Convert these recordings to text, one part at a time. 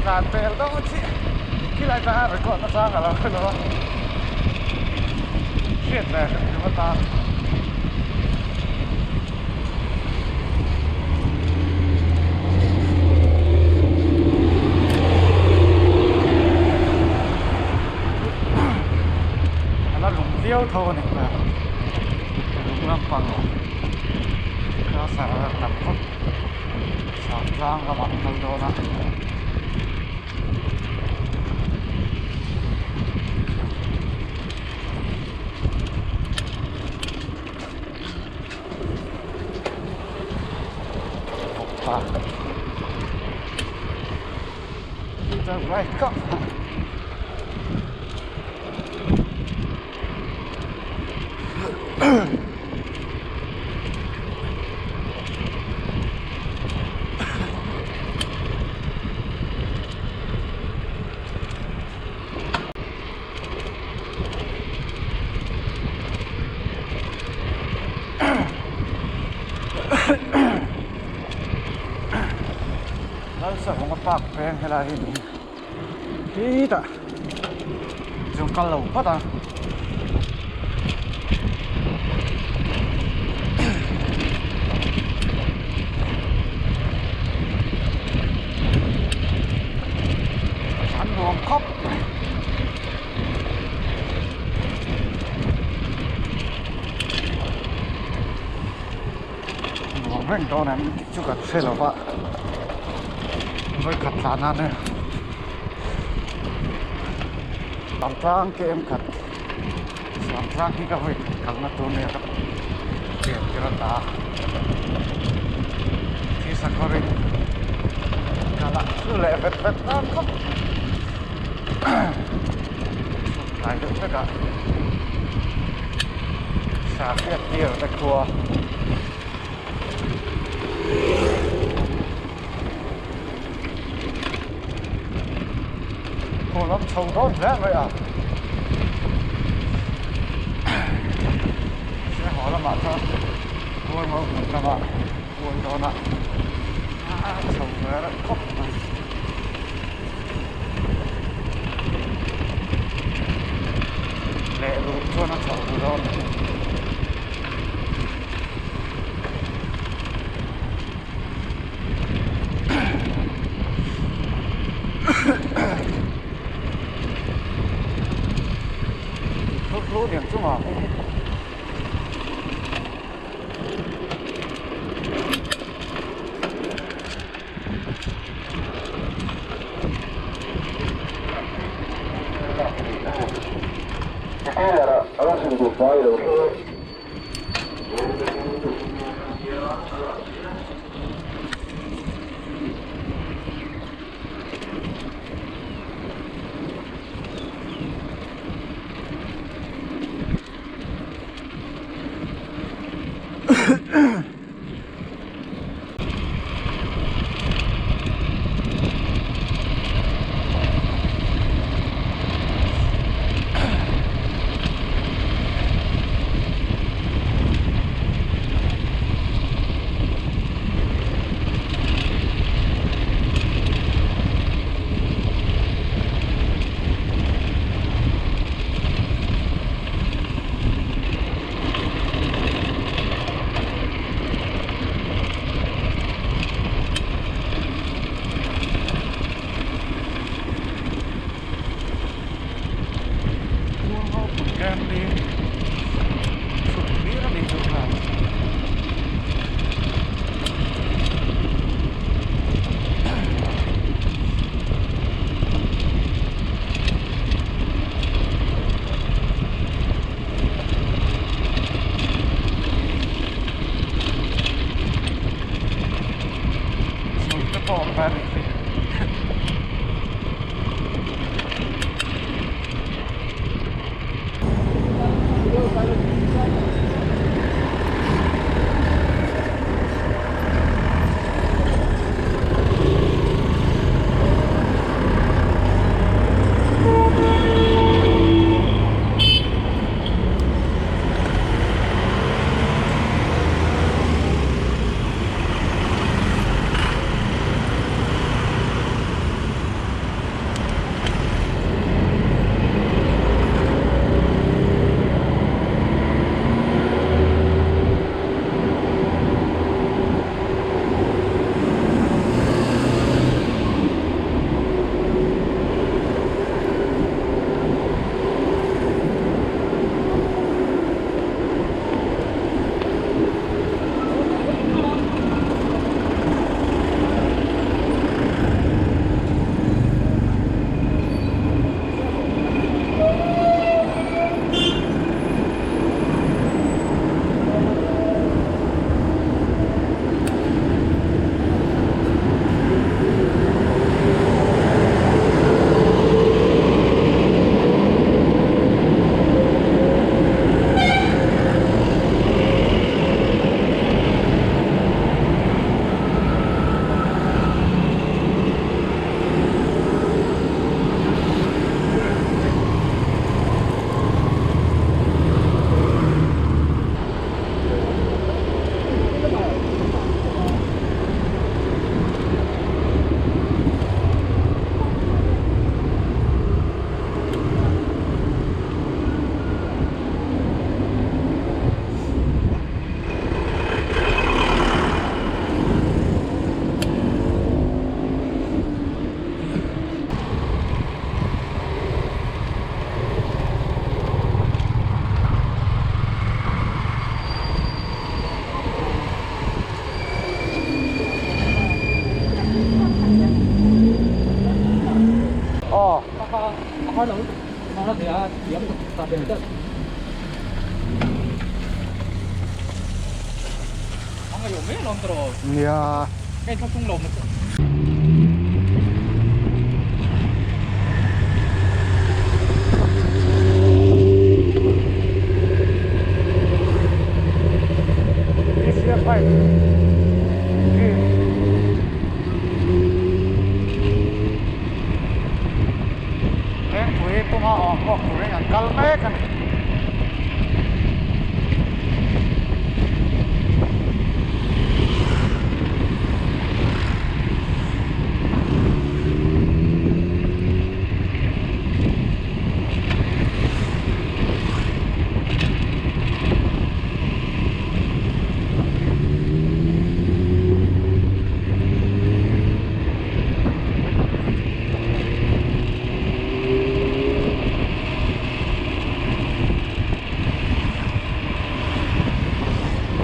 Tlan pel deuh chiah khilai tanga record nachang a lo hre lo a, hriat ve hrim hrim atan. A la lung viau tho a ni hmel, lung lampang crusher a tam khawp. Sangtlang lamah an kal dawn a. Vawkpa The right cup. Lalsavunga park peng helai hi ni khitah chu kal lo phawt a. An nuam khawp mai. Nuam reng dawn em tih chu kan hre lo va vawikhat tlan nan e. Samtlang ke em khat Samtlang hi ka vawikhat kalna tur nia ka pian tir a ta thisa khawrin ka lah chu leh vet vet nan khawp chhun tlai deuh vek a sahriat tir te khua. Khaw lam chho dawn hle mai a se haw lamah chuan kual ngo hmun lamah kual dawn a a chho ve reuh khawp mai. Leh luh chuan a chho duh dawn. Thuthlung lian chungah hei hi Nia. Asia pipe green. Lengpui puma awm bawk turin an kal mek a ni.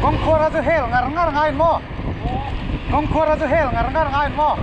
Kawngkhuara chu hel ngar ngar ngai maw? Kawngkhuara chu hel ngar ngar ngai maw?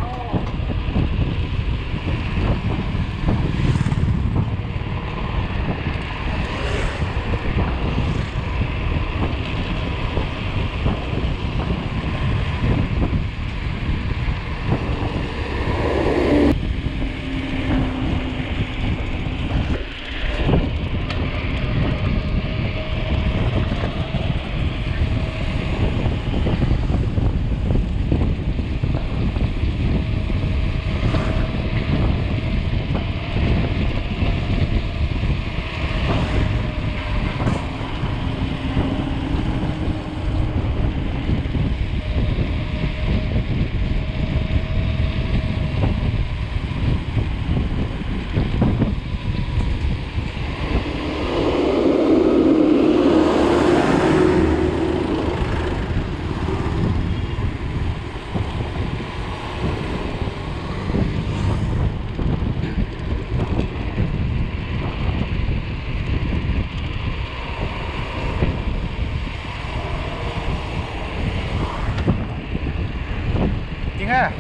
Tinge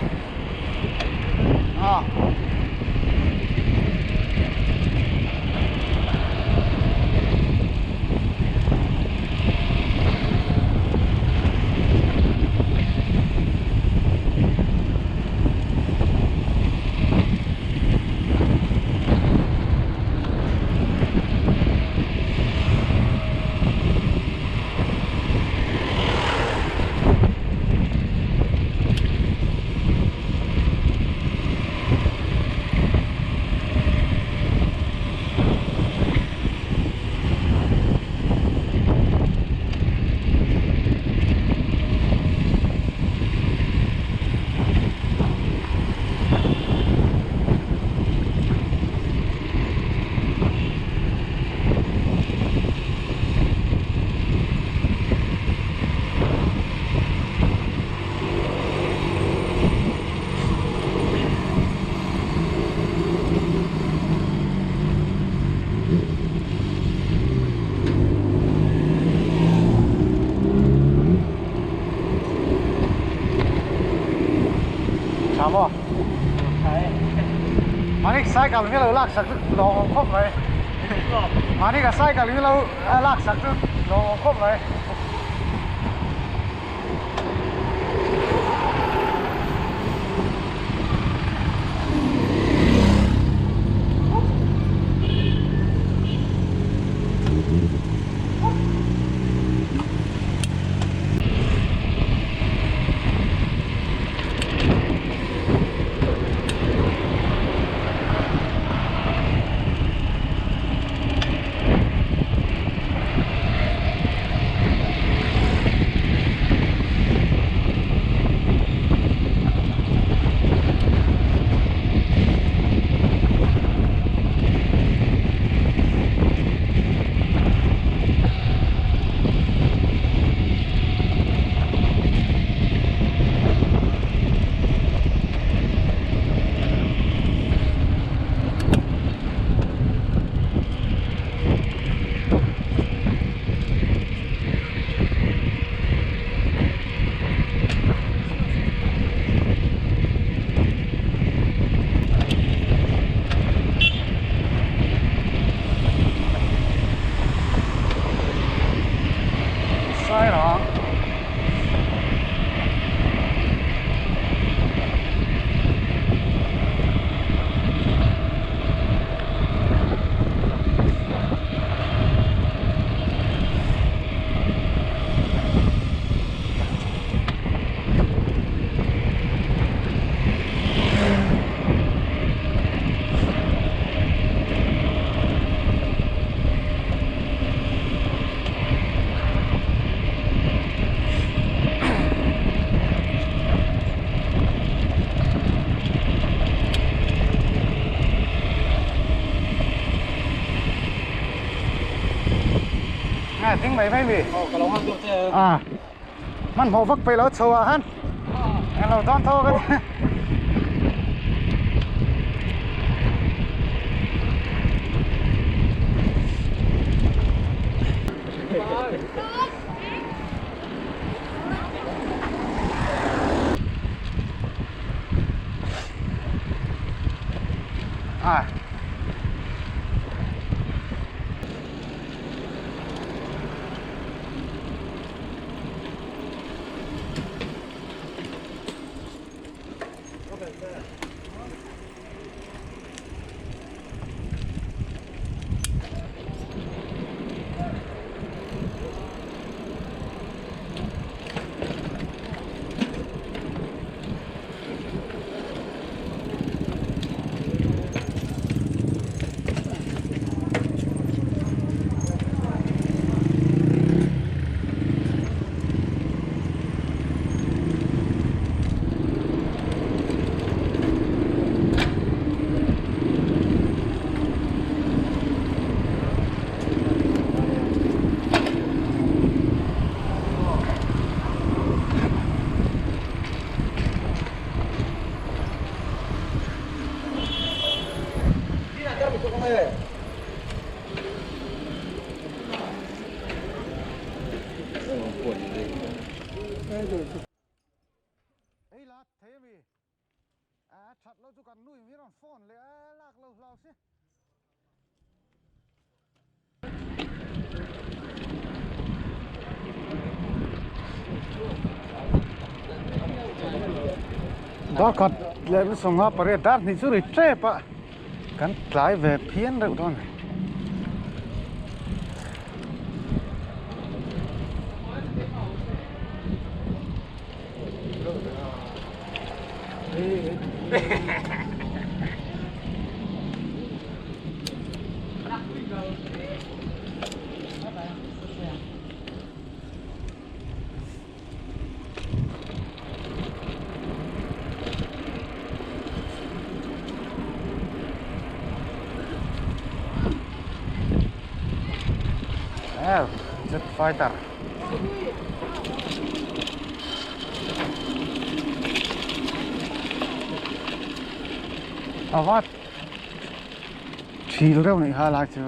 ah. Tha maw? Mahni cycle hi lo lak sak chu lawm awm khawp mai. Mahni ka cycle hi lo lak sak chu lawm awm khawp mai. A ding mai mai mi. A hmanhmawh vak peih lo chho ah khan englo dawn tho ka ti. À. Ei la thei a mi a that lo chu kan nu in rawn phone leh a lak lo hlau si. Darkhat leh lu sawmnga pariat dar hnih chu ri tep a kan tlai ve phian reuh dawn a ni. Jet fighter. A va thil reuh nih kha lai chu.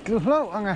Tlu hlauh ang e.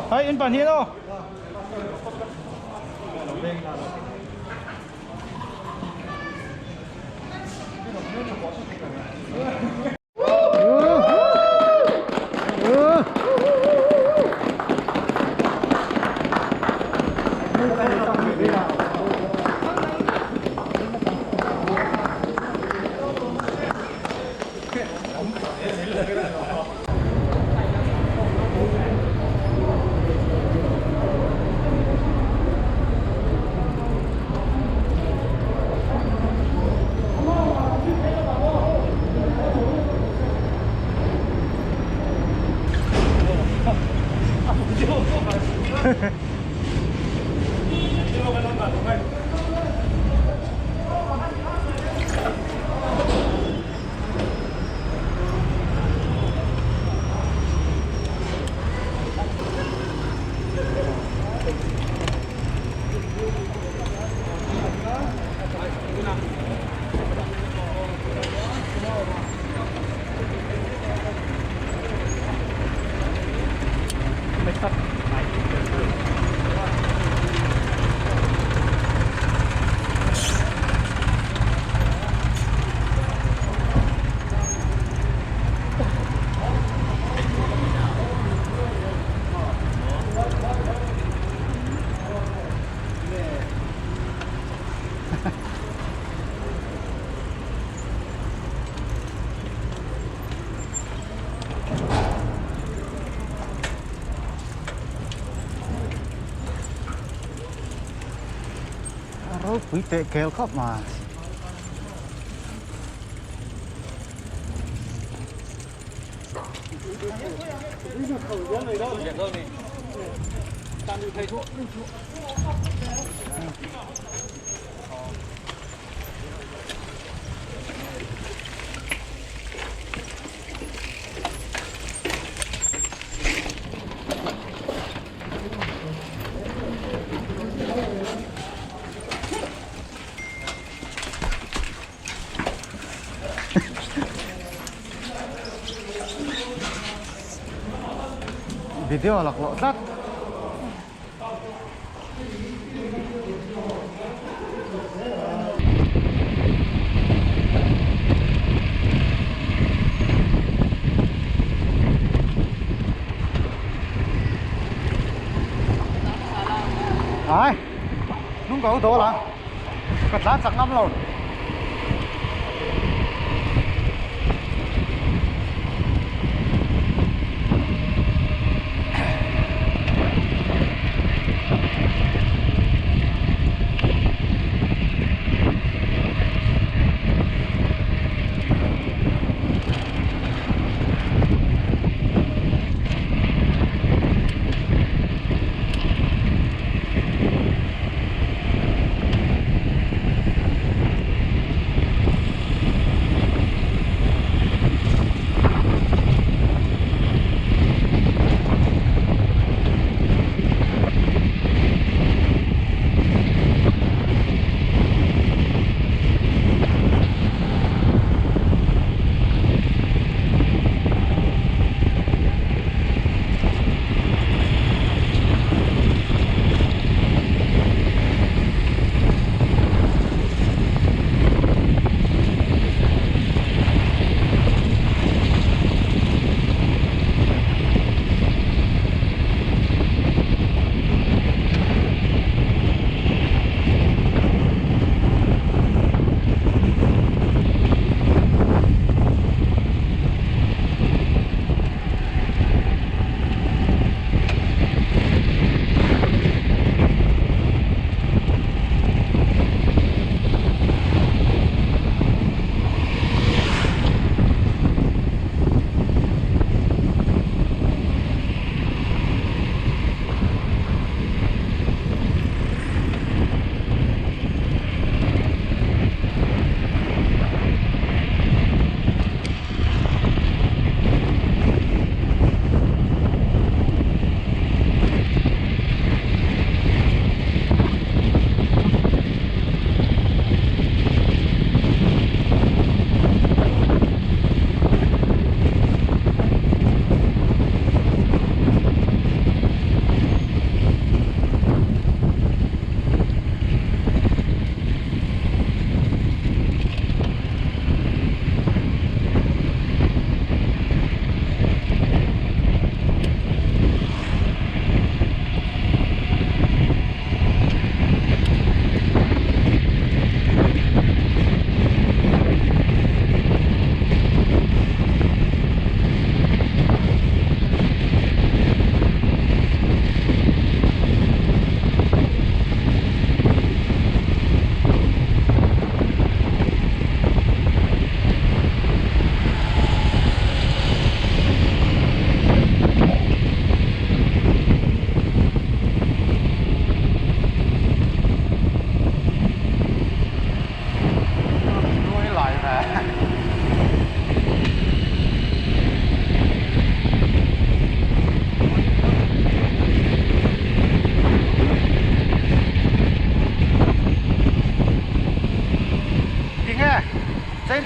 Hei in pahnih aw. Ropui teh kel khawp mai. Video laklawh tlat. Ai, nung ko dawl ang. Ka tlan chak ngam lo.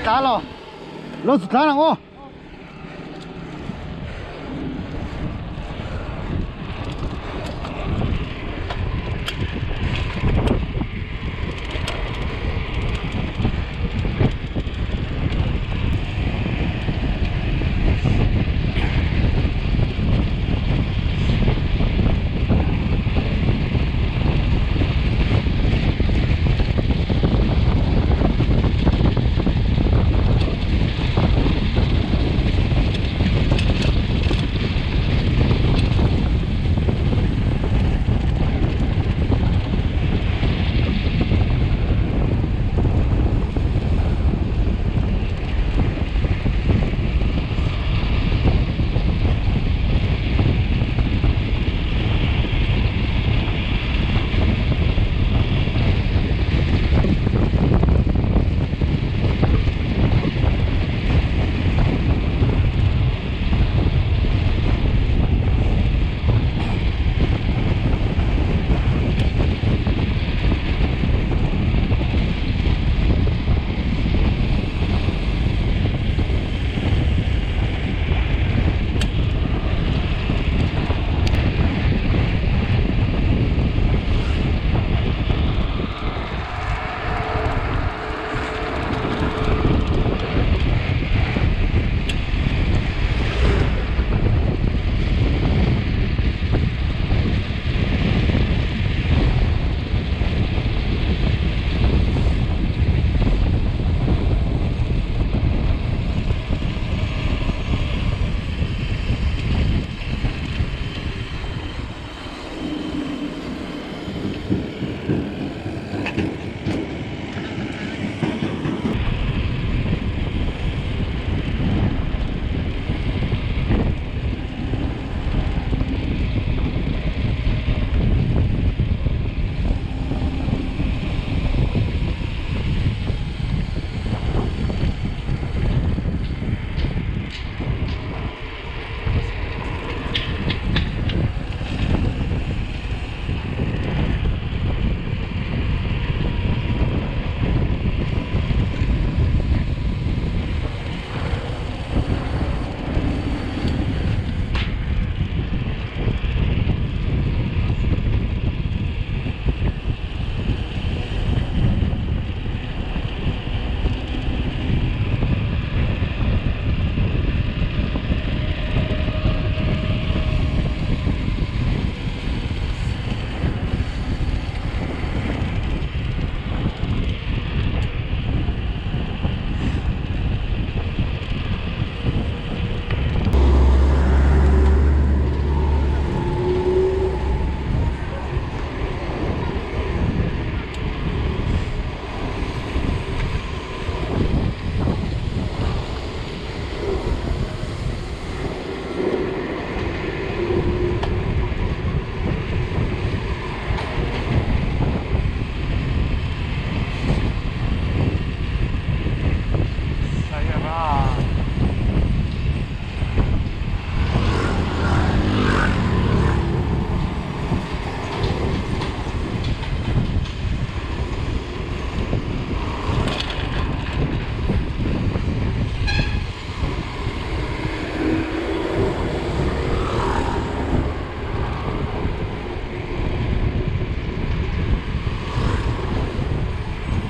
tla lo lo chu tlan ang aw.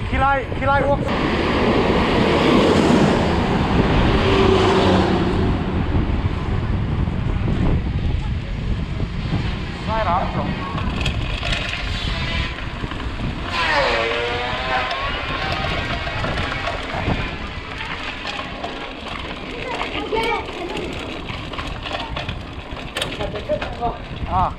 Khilai khilai ruak Sairang tlawng. Ah.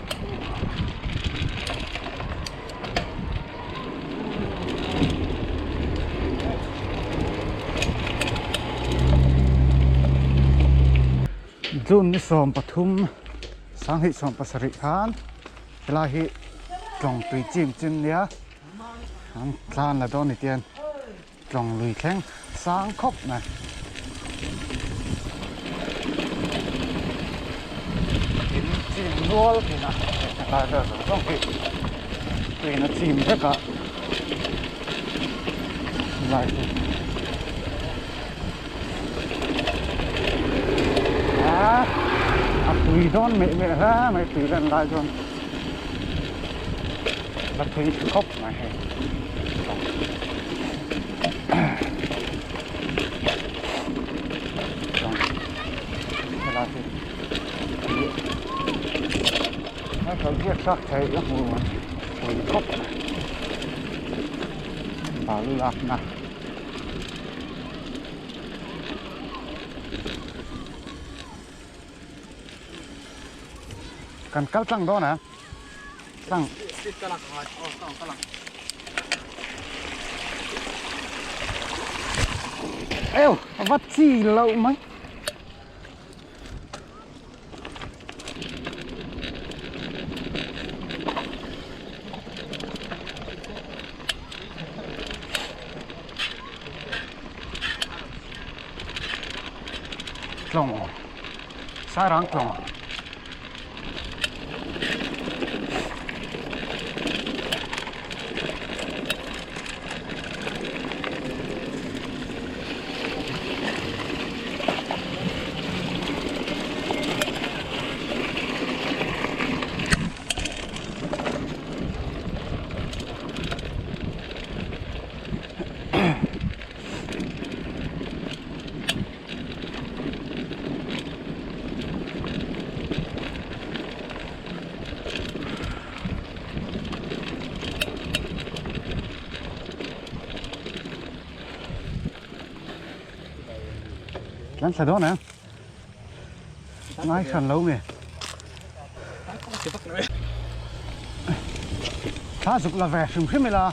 June ni 13 2017 khan helai hi tlawng tui chim chin nia an tlan la dawn ni tian tlawng lui thleng sang khawp mai. In chim nual thin a helai vel zawng zawng hi tuiin a chim vek a helai hi. Pui dawn meh meh hle mai tui len lai chuan la thui tha khawp mai hei helai hi a kal biak thlak theih a hmu a pui khawp mai balu lakna. Kan kal tlang dawn a tlang eo a va chi loh mai. Tlawng Sairang tlawng. Tlan thla dawn ang ngai hran lo nge thla zuk la ve hrim hrim ila.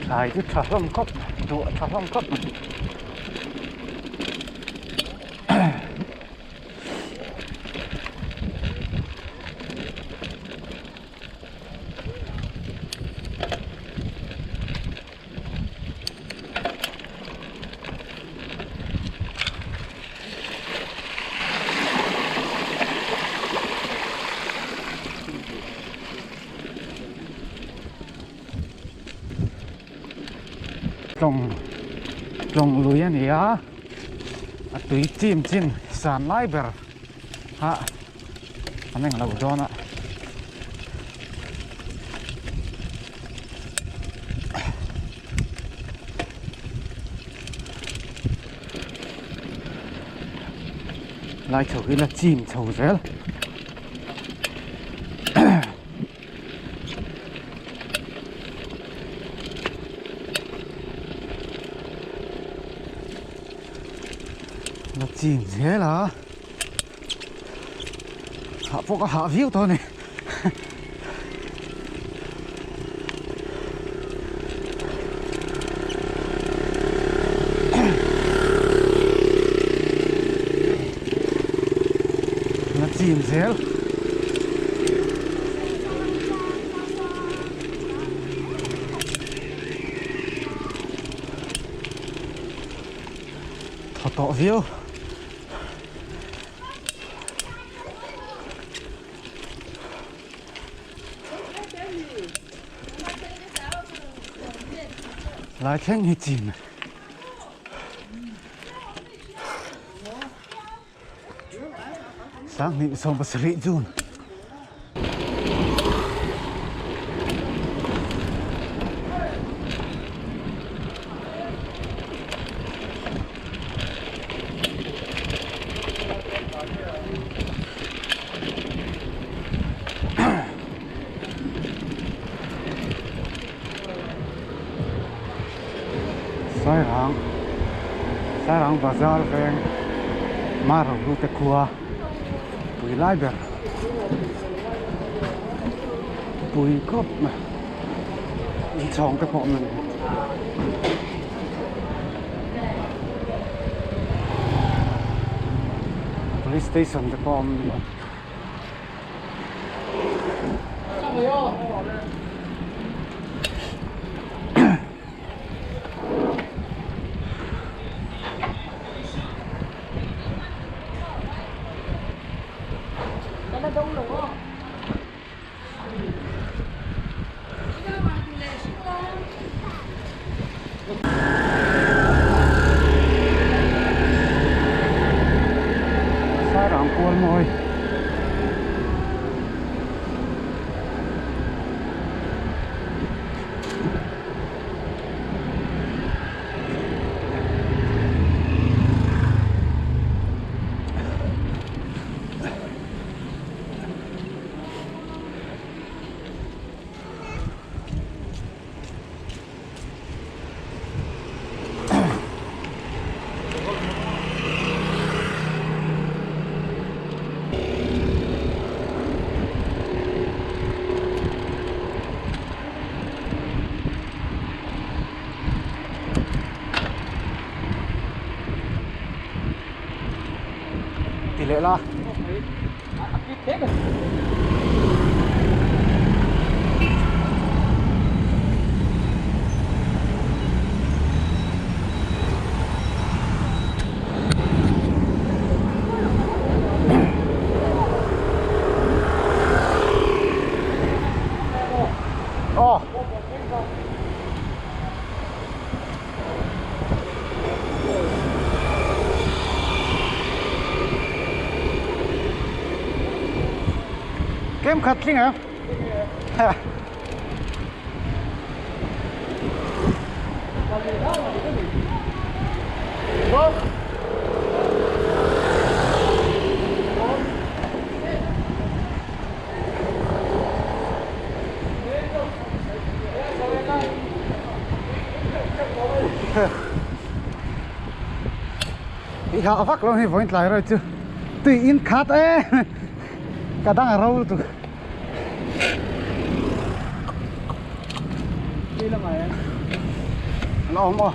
Thlai chu tha hlawm khawp mai duah tha hlawm khawp mai. Tlawng tlawng lui a ni a a tui chim chin san lai ber a an englo dawn a. Lai chho hi la chim chho zel. La chim zel a. Hah pawh ka hah viau tawh a ni. La chim zel. Thaw tawh viau. Lai thleng hi chin sanghnih 17 June. Sairang Sairang bazar veng Marohlu te khua pui lai ber pui khawp mai inchhawng te pawh awm a ni. Police station te pawh awm a ni. Sairang kual mawi. Ti leh la. Aw. Kem khat tling em? I hah vak lo hi vawiin tlai rawih chu tui in khat e ka dang a ro lutuk an awm aw.